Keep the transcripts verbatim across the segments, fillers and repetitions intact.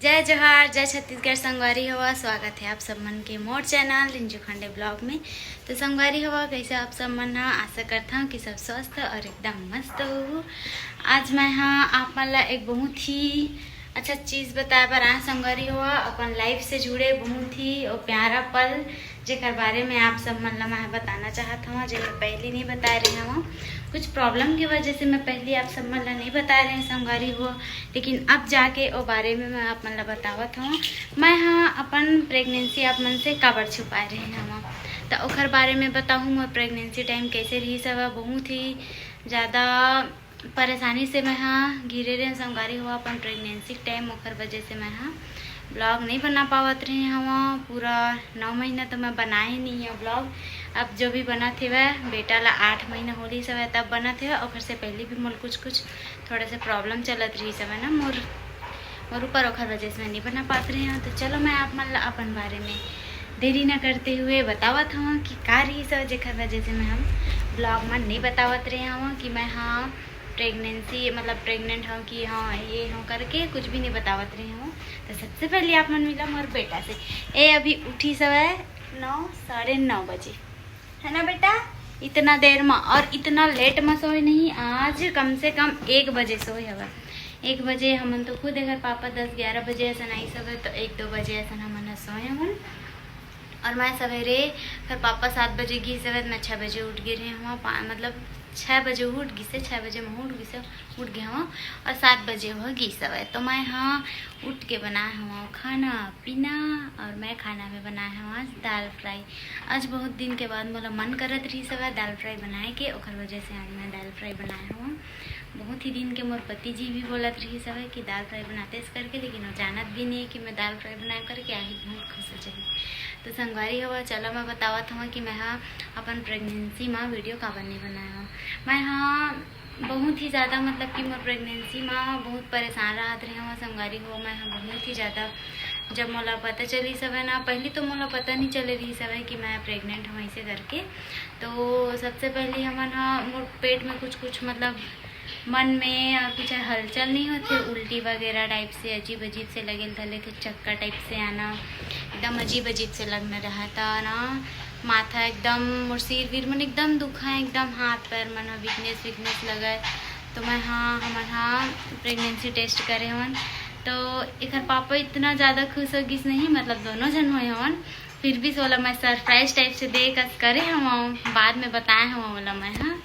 जय जोहार, जय छत्तीसगढ़ संगवारी हो, स्वागत हे आप सब मन के मोर चैनल रिंजू खंडे ब्लॉग में। तो संगवारी हो, कैसे आप सब मन ह? आशा करत हव कि सब स्वस्थ और एकदम मस्त हो। आज मैं ह आप मन ला एक बहुत ही अच्छा चीज़ बताए बर आए संगवारी हो, अपन लाइफ से जुड़े बहुत ही और प्यारा पल, जेकर बारे में आप सब मन ला मैं बताना चाहत हव, जे मैं पहली नहीं बताए रहे हव। कुछ प्रॉब्लम की वजह से मैं पहली आप सब मन ला नहीं बताए रहे संगवारी हो, लेकिन अब जाके ओ बारे में मैं आप मन ला बतावत हव। मैं ह अपन प्रेगनेंसी आप मन से काबर छुपाए रहे हव, त ओखर बारे में बताहूँ। मोर प्रेगनेंसी टाइम कैसे रहिस हवय, बहुत ही ज़्यादा परेशानी से मैं ह घिरे रहे संगवारी हो अपन प्रेगनेंसी टाइम। ओखर वजह से मैं ह ब्लॉग नहीं बना पावत रहे हव। पूरा नौ महीना तो मैं बनाए नहीं हव ब्लॉग। अब जो भी बनत हेवय, बेटा ला आठ महीना होलिस हवय तब बनत हेवय। ओखर से पहले भी मोर कुछ कुछ थोड़ा सा प्रॉब्लम चलत रहिस हवय ना मोर, मोर ऊपर, ओखर वजह से मैं नहीं बना पात रहे हव। तो चलो मैं आप मन ला अपन बारे में देरी न करते हुए बतावत हव कि का रहिस हवय, जेखर वजह से मैं हम ब्लॉग में नहीं बतावत रहे हव कि मैं ह प्रेगनेंसी, मतलब प्रेग्नेंट हव कि हाँ ये हव करके कुछ भी नहीं बतावत रहे हव। तो सबसे पहले आप मन मिला मोर बेटा से। ए अभी उठिस हवय नौ, साढ़े नौ बजे, है ना बेटा? इतना देर में और इतना लेट में सोए नहीं, आज कम से कम एक बजे सोए हवय। एक बजे, हमन तो खुद एकर पापा दस ग्यारह बजे असन आइस हवय, तो एक दो बजे असन हमन ह सोए हवन। और मैं सवेरे, एकर पापा सात बजे गिस हवय, मैं छः बजे उठ गे रहे हव, पा-, मतलब छः बजे उठ गिसे, छः बजे में उठ गिसे, उठ गे हव और सात बजे हो गिस हवय। तो मैं ह उठ के बनाए हव खाना पीना, और मैं खाना में बनाए हव आज दाल फ्राई। आज बहुत दिन के बाद मोला मन करत रहिस हवय दाल फ्राई बनाए के, ओखर वजह से आज मैं दाल फ्राई बनाए हव। बहुत ही दिन के मोर पति जी भी बोलत रहिस हवय कि दाल फ्राई बनातेस करके, लेकिन वो जानत भी नहीं है कि मैं दाल फ्राई बनाए करके, आही बहुत खुश हो जाही। तो संगवारी हो, चलो मैं बतावत हव कि मैं ह अपन प्रेगनेंसी में वीडियो काबर नहीं बनाए हव। मैं ह बहुत ही ज़्यादा, मतलब कि मोर प्रेगनेंसी में बहुत परेशान रहत रहे हव संगवारी हो। मैं ह बहुत ही ज़्यादा, जब मोला पता चलिस हवय ना, पहली तो मोला पता नहीं चले रहिस हवय कि मैं प्रेग्नेंट हव ऐसे करके। तो सबसे पहले हमन ह, मोर पेट में कुछ कुछ, मतलब मन में और कुछ हलचल नहीं होथे, उल्टी वगैरह टाइप से अजीब अजीब से लगे, धले के चक्कर टाइप से आना, एकदम अजीब अजीब से लगने रहा था ना। माथा एकदम, मोर सिर वीर मन एकदम दुखा, एकदम हाथ पैर मन ह वीकनेस वीकनेस लगे। तो मैं ह, हमन ह प्रेगनेंसी टेस्ट करे हवन। तो एकर पापा इतना ज़्यादा खुश हो गिस नहीं, मतलब दोनों झन होए हवन, फिर भी ओला मैं सरप्राइज टाइप से दे कस करे हव, बाद में बताए हव ओला मैं ह।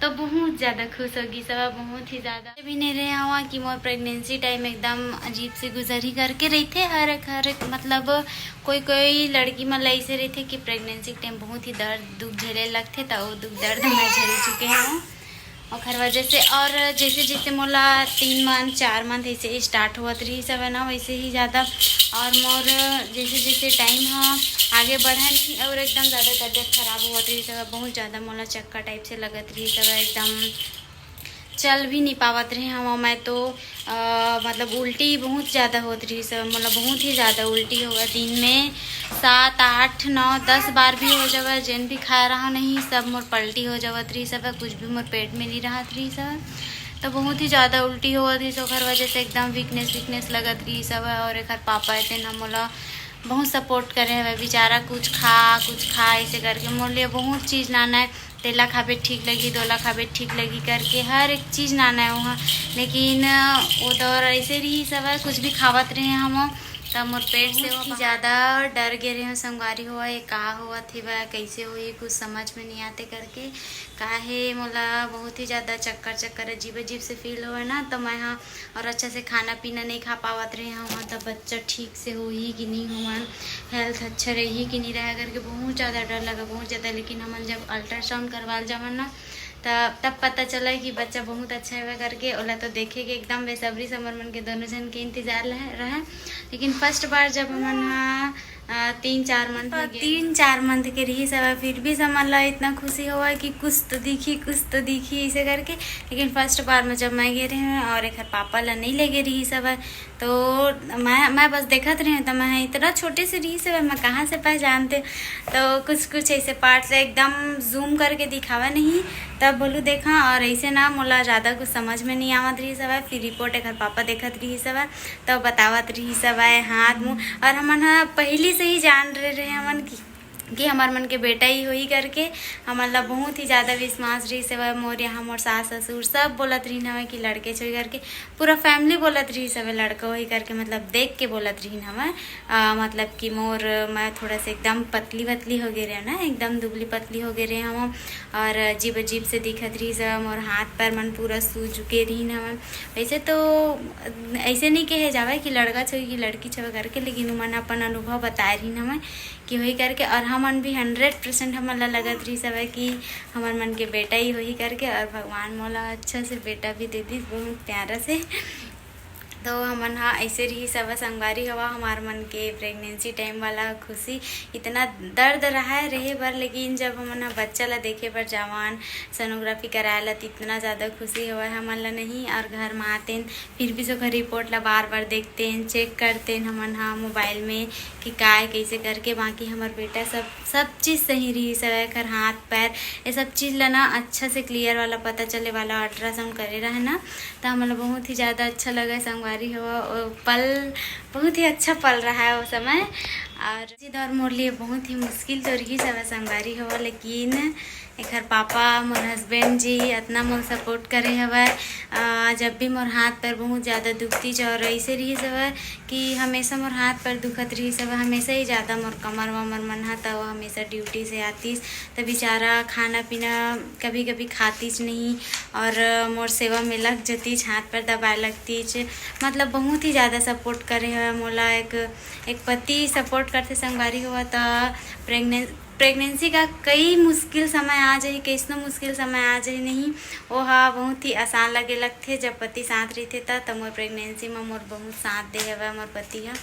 तो बहुत ज़्यादा खुश हो गिस हवय, बहुत ही ज़्यादा। भी नहीं रहे हव कि मोर प्रेगनेंसी टाइम एकदम अजीब से गुजर ही करके रहिथे। हर एक, हर एक, मतलब कोई कोई लड़की मन ला ऐसे रहिथे कि प्रेगनेंसी टाइम बहुत ही दर्द दुख झेले लगथे, त वो दुख दर्द मैं झेल चुके हव। ओखर वजह से, और जैसे जैसे मोला तीन मंथ चार मंथ ऐसे स्टार्ट होवत रहिस हवय ना, वैसे ही ज़्यादा, और मोर जैसे जैसे टाइम ह आगे बढ़ा नहीं और एकदम ज़्यादा तबीयत खराब होवत रहिस हवय, बहुत ज़्यादा मोला चक्कर टाइप से लगत रहिस हवय, एकदम चल भी नहीं पावत रहे हव मैं तो। अ, मतलब उल्टी बहुत ज़्यादा होत रहिस हवय, मतलब बहुत ही ज़्यादा उल्टी होवय, दिन में सात आठ नौ दस बार भी हो जावय, जेन भी खाए रहा नहीं सब मोर पलटी हो जावत रहिस हवय, कुछ भी मोर पेट में नहीं रहत रहिस हवय। तो बहुत ही ज़्यादा उल्टी होवत रहिस, ओखर वजह से एकदम वीकनेस वीकनेस लगत रहिस हवय। और एकर पापा हे तेन ह मोला बहुत सपोर्ट करे हवय बेचारा, कुछ खा कुछ खा ऐसे करके मोर लिए बहुत चीज़ लाना है, तेला खाबे ठीक लगही, दोला खाबे ठीक लगही करके हर एक चीज़ लाना है वहाँ। लेकिन वो दौर ऐसे रहिस हवय, कुछ भी खावत रहे हम, त मोर पेट से बहुत ही ज़्यादा डर गे रहे हव संगवारी हो, ये का होवत हेवय, कैसे होही, कुछ समझ में नहीं आते करके। काहे मोला बहुत ही ज़्यादा चक्कर चक्कर अजीब अजीब से फील होवय ना, तो मैं ह और अच्छा से खाना पीना नहीं खा पावत रहे हव, त बच्चा ठीक से होही कि नहीं होवन, हेल्थ अच्छा रही कि नहीं रहे करके बहुत ज़्यादा डर लगा, बहुत ज़्यादा। लेकिन हमन जब अल्ट्रासाउंड करवाल जावन ना, त तब पता चला कि बच्चा बहुत अच्छा हेवय करके। ओला तो देखे के एकदम बेसब्री से हमर मन के दोनों झन के इंतजार रहे, रहे। लेकिन फर्स्ट बार जब हमन ह तीन चार मंथ, तीन चार मंथ के रहिस हवय, फिर भी सब मन ला इतना खुशी होवय कि कुछ तो दिखी, कुछ तो दिखी, ऐसे करके। लेकिन फर्स्ट बार में जब मैं गे रहे हूँ और एकर पापा ला नहीं लेगे रहिस हवय, तो मैं मैं बस देखत रही हूँ, तो मैं इतना छोटे से रहिस हवय, मैं कहाँ से पहचानते। तो कुछ कुछ ऐसे पार्ट से एकदम जूम करके दिखावा नहीं, तब बोलू देखा। और ऐसे ना मोला ज़्यादा कुछ समझ में नहीं आवत रहिस हवय। फिर रिपोर्ट एकर पापा देखत रहिस हवय, तो बतावत रहिस हवय हाथ मुँह। और हमन ह पहली से ही जान रहे रहे हमन कि कि हमर मन के बेटा ही होही करके। हमन ला बहुत ही ज़्यादा विश्वास रहिस हवय। मोर यहाँ मोर सास ससुर सब बोलत रहिन हवय कि लड़के होही करके, पूरा फैमिली बोलत रहिस हवय लड़का होही करके, मतलब देख के बोलत रहिन हवय। अ, मतलब कि मोर, मैं थोड़ा से एकदम पतली वतली हो गे रहे ना, एकदम दुबली पतली हो गे रहे हवं, और अजीब अजीब से दिखत रहिस हवय। मोर हाथ पैर मन पूरा सूज गे रहिन हवय। वैसे तो ऐसे नहीं कहे जावय कि लड़का होही कि लड़की होही करके, लेकिन उमन अपन अनुभव बताए रहिन हवय कि होही करके। और हमन भी हंड्रेड परसेंट हमन ला लगत रहिस हवय कि हमर मन के बेटा ही होही करके, और भगवान मोला अच्छा से बेटा भी दे दिस, बहुत प्यारा से। तो हमन हा ऐसे रहिस हवय संगवारी हो, हमार मन के प्रेगनेंसी टाइम वाला खुशी। इतना दर्द रहा है रहे बर, लेकिन जब हमन हा बच्चा ला देखे बर जावन, सोनोग्राफी कराए ला, तो इतना ज़्यादा खुशी होवय हमन ला नहीं। और घर में आतेन, फिर भी ओकर रिपोर्ट ला बार बार देखतेन, चेक करतेन हमन हा मोबाइल में कि काय कैसे करके। बाकी हमर बेटा सब सब चीज़ सही रहिस हवय, एकर हाथ पैर, ये सब चीज़ ला ना अच्छा से क्लियर वाला पता चले वाला अल्ट्रासाउंड करे रहे ना, तो हमन ला बहुत ही ज़्यादा अच्छा लगे संगवारी हो। वो पल बहुत ही अच्छा पल रहा है वो समय। और जी दौर मोर लिए बहुत ही मुश्किल तो रहिस हवय संगवारी हो, लेकिन एकर पापा, मोर हस्बैंड जी अतना मोर सपोर्ट करे हवय। अ, जब भी मोर हाथ पैर बहुत ज़्यादा दुखतीस और ऐसे रहिस हवय कि हमेशा मोर हाथ पैर दुखत रहिस हवय, हमेशा ही ज़्यादा मोर कमर वमर मन हा, त वो हमेशा ड्यूटी से आतीस, त बेचारा खाना पीना कभी कभी खातीस नहीं, और मोर सेवा में लग जतीस, हाथ पैर दबाए लगतीस। मतलब बहुत ही ज़्यादा सपोर्ट करे हवय मोला। एक एक पति सपोर्ट करथे संगवारी हो, त प्रेगनें प्रेगनेंसी का कई मुश्किल समय आ जाही, कइसनो मुश्किल समय आ जाही नहीं, ओहा बहुत ही आसान लगे लगथे। जब पति साथ रहिथे त, त मोर प्रेगनेंसी म मोर बहुत साथ दे हवय मोर पति ह।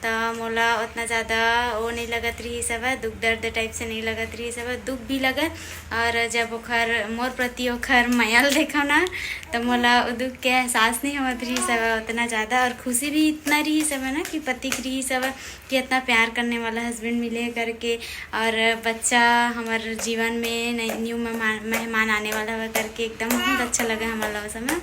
त मोला उतना ज़्यादा वो नहीं लगत रहिस हवय, दुख दर्द टाइप से नहीं लगत रहिस हवय। दुख भी लगय, और जब ओखर, मोर प्रति ओखर मया ल देखव ना, त मोला वो दुख के एहसास नहीं होवत रहिस हवय उतना ज़्यादा, और खुशी भी इतना रहिस हवय ना कि पति के रहिस हवय कि इतना प्यार करने वाला हस्बैंड मिले करके, और बच्चा हमर जीवन में नई, न्यू मेहमान, मेहमान आने वाला हवय करके एकदम बहुत अच्छा लगा हमन ला वो समय।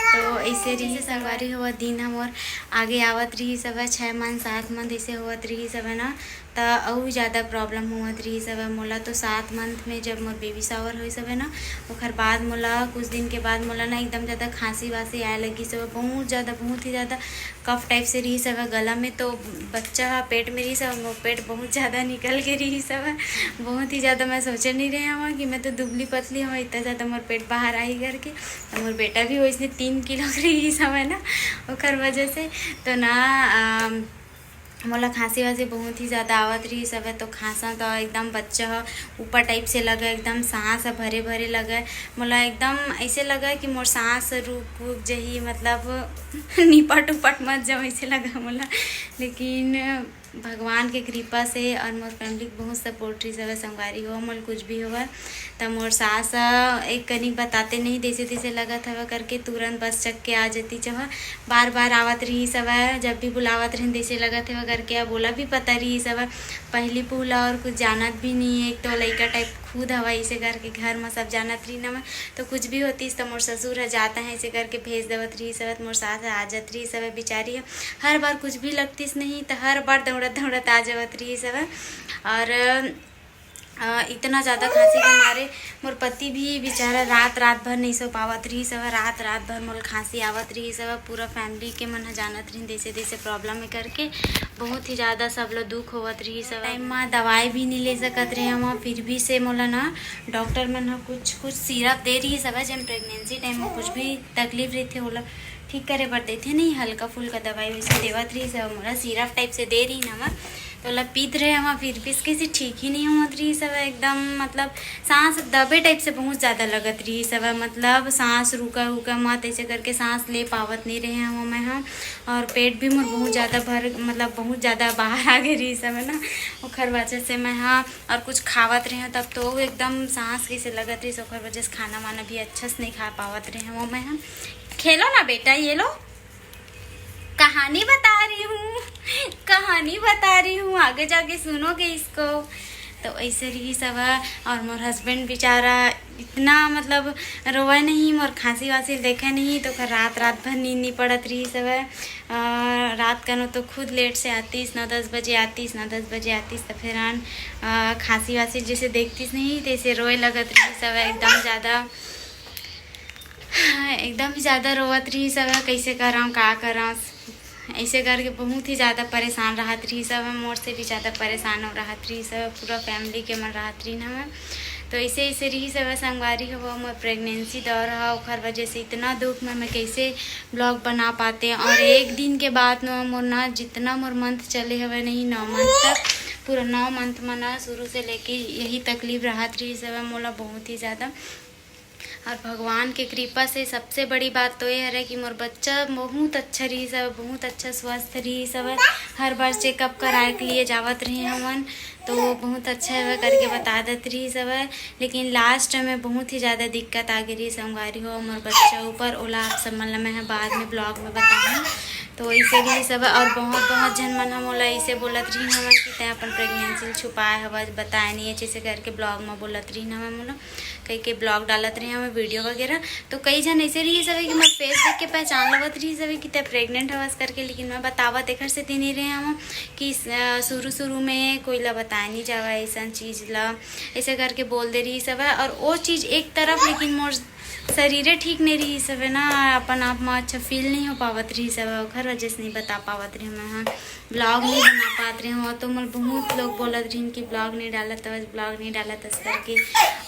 तो ऐसे रहिस संगवारी हो, दिन हमर आगे आवत रहिस हवय, छः मंथ, सात मंथ ऐसे होवत रहिस हवय ना, त अउ ज़्यादा प्रॉब्लम होवत रहिस हवय मोला। तो सात मंथ में जब मोर बेबी शावर होइस हवय ना, ओखर बाद मोला कुछ दिन के बाद मोला ना एकदम ज़्यादा खांसी वासी आए लगिस हवय, बहुत ज़्यादा, बहुत ही ज़्यादा कफ टाइप से रहिस हवय गला में। तो बच्चा ह पेट में रहिस हवय, मोर पेट बहुत ज़्यादा निकल के रहिस हवय, बहुत ही ज़्यादा। मैं सोचे नहीं रहे हवं कि मैं तो दुबली पतली हवं, इतना ज़्यादा मोर पेट बाहर आही करके। तो मोर बेटा भी वैसे तीन किलो के रहिस हवय ना, ओखर वजह से। तो ना, अम, मोला खांसी वासी बहुत ही ज़्यादा आवत रहिस हवय, तो खांसा तो एकदम बच्चा ह ऊपर टाइप से लगे, एकदम सांस ह भरे भरे लगे। मोला एकदम ऐसे लगे कि मोर सांस रुक रुक जही, मतलब निपट उपट मत जाऊँ, ऐसे लगा मोला। लेकिन भगवान के कृपा से और मोर फैमिली के बहुत सपोर्ट रहिस हवय संगवारी हो, मोला कुछ भी होवय। त मोर सास ह एक कनिक बताते नहीं, जैसे तैसे लगत हवय करके तुरंत बस चक के आ जतीस हवय। बार बार आवत रहिस हवय, जब भी बुलावत रहिन जैसे लगत हवय करके, अब ओला भी पता रहिस हवय। पहली पहला और कुछ जानत भी नहीं है, एक तो लइका टाइप खुद हवय, इसे करके घर में सब जानत रहिन हवय। तो कुछ भी होतीस त मोर ससुर ह जात हे इसे करके भेज देवत रहिस हवय, त मोर सास ह आ जात रहिस हवय। बेचारी ह हर बार कुछ भी लगतीस नहीं त हर बार दौड़त दौड़त आ जावत रहिस हवय। और अ, इतना ज़्यादा खांसी के मारे मोर पति भी बेचारा रात रात भर नहीं सो पावत रहिस हवय। रात रात भर मोला खांसी आवत रहिस हवय। पूरा फैमिली के मन ह जानत रहिन जैसे तैसे प्रॉब्लम है करके, बहुत ही ज़्यादा सब लोग दुख होवत रहिस हवय। टाइम म दवाई भी नहीं ले सकत रहे हम, फिर भी से मोला ना डॉक्टर मन ह कुछ कुछ सिरप दे रहिस हवय, जेन प्रेगनेंसी टाइम म कुछ भी तकलीफ रहिथे ओला ठीक करे बर देथे नहीं, हल्का फुल्का दवाई वैसे देवत रहिस हवय, मोला सिरप टाइप से दे रहिन हवय। ओला पीत रहे हवं, फिर भी कैसे ठीक ही नहीं होत रहिस हवय एकदम, मतलब सांस दबे type से बहुत ज़्यादा लगत रहिस हवय, मतलब सांस रुका रुका मत, ऐसे करके सांस ले पावत नहीं रहे हवं मैं ह। और पेट भी मोर बहुत ज़्यादा भर, मतलब बहुत ज़्यादा बाहर आ गए रहिस हवय ना, ओखर वजह से मैं ह और कुछ खावत रहे हवं तब तो एकदम सांस कैसे लगत रहिस, ओखर वजह से खाना वाना भी अच्छा से नहीं खा पावत रहे हवं मैं ह। खेलो ना बेटा, ये लो। कहानी बता रही हूँ, कहानी बता रही हूँ, आगे जाके सुनोगे इसको। तो ऐसे रहिस हवय। और मोर husband बेचारा इतना, मतलब रोवे नहीं, मोर खांसी वासी देखे नहीं, तो ओकर रात रात भर नींद नहीं पड़त रहिस हवय। अ, रात कनो तो खुद late से आतिस, नौ दस बजे आतिस, नौ दस बजे आतिस, तो फिर आन, अ, खांसी वासी जैसे देखतिस नहीं, तैसे रोए लगत रहिस हवय एकदम ज़्यादा। एकदम ही ज़्यादा रोवत रहिस हवय, कैसे करंव, का करंव, ऐसे करके बहुत ही ज़्यादा परेशान रहत रहिस हवय, मोर से भी ज़्यादा परेशान हो रहत रहिस हवय, पूरा family के मन रहत रहिन हवय। तो ऐसे ऐसे रहिस हवय संगवारी हो, मोर pregnancy दौर ह, ओखर वजह से इतना दुख में मैं कैसे vlog बना पाते। और एक दिन के बाद न मोर ना, जितना मोर month चले हवय नहीं, नौ month तक, पूरा नौ month में ना शुरू से लेके यही तकलीफ रहत रहिस हवय मोला बहुत ही ज़्यादा। और भगवान के कृपा से सबसे बड़ी बात तो ये हरे कि मोर बच्चा बहुत अच्छा रहिस हवय, बहुत अच्छा स्वस्थ रहिस हवय। हर बार checkup कराए के लिए जावत रहे हवन, तो वो बहुत अच्छा हवय करके बता देत रहिस हवय। लेकिन last में बहुत ही ज़्यादा दिक्कत आ गई रहिस संगवारी हो मोर बच्चा ऊपर, ओला आप सब मन ल मैं ह बाद में vlog में बताहूँ। तो ऐसे रहिस हवय और बहुत बहुत झन मन ह मोला ऐसे बोलत रहिन हवय कि तैं अपन pregnancy ल छुपाए हवय, बताए नहीं है, जैसे करके vlog में बोलत रहिन हवय मोला। कहिके vlog डालत रहे हवं, video वगैरह। तो कई झन ऐसे रहिस हवय कि मोर face देख के पहचान लेवत रहिस हवय कि तैं pregnant हवस करके, लेकिन मैं बतावत एखर सेती नहीं रहे हवं कि अ, शुरू शुरू में कोई ला बताए नहीं जावय ऐसन चीज ला, ऐसे करके बोल दे रहिस हवय। और वो चीज एक तरफ, लेकिन मोर शरीरे ठीक नहीं रहिस हवय ना, अपन आप म अच्छा feel नहीं हो पावत रहिस हवय, ओखर वजह से नहीं बता पावत रहे मैं ह। Vlog नहीं बना पात रहे हवं, तो मोला बहुत लोग बोलत रहिन कि vlog नहीं डालत हवस, vlog नहीं डालत हस करके।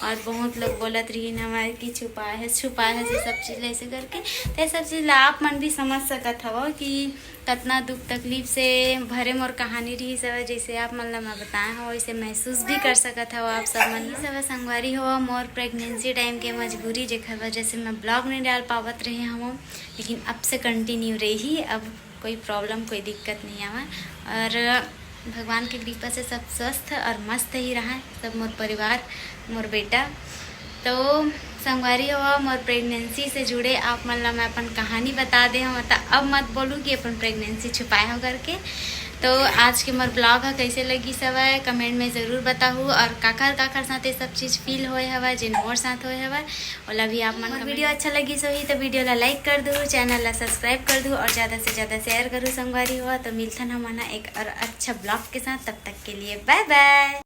और बहुत लोग बोलत रहिन हवय कि छुपाए हस, छुपाए हस, ये सब चीज ला ऐसे करके। तो ये सब चीज ला आप मन भी समझ सकत हवव कि कतना दुख तकलीफ से भरे मोर कहानी रहिस हवय, जैसे आप मन ला मैं बताए हवं, वैसे महसूस भी कर सकत हवव आप सब मन। रहिस हवय संगवारी हो, मोर pregnancy time के मजबूरी, जेखर वजह से मैं vlog नहीं डाल पावत रहे हवं, लेकिन अब से continue रही। अब कोई problem, कोई दिक्कत नहीं आवा। और भगवान की कृपा से सब स्वस्थ और मस्त ही रहा, सब मोर परिवार, मोर बेटा। तो संगवारी हो, मोर pregnancy से जुड़े आप मन ला मैं अपन कहानी बता दे हवं, त अब मत बोलू कि अपन pregnancy छुपाए हो करके। तो आज के मोर vlog ह कैसे लगिस हवय, comment में जरूर बताहू। और काखर काखर साथ ये सब चीज feel होए हवय, जेन मोर साथ होए हवय, ओला भी आप मन मोर comment video अच्छा लगिस होही तो video ला like कर दू, channel ला subscribe कर दू और ज्यादा से ज्यादा share करू संगवारी हो। तो मिलथन हमन ह एक और अच्छा vlog के साथ, तब तक के लिए bye bye।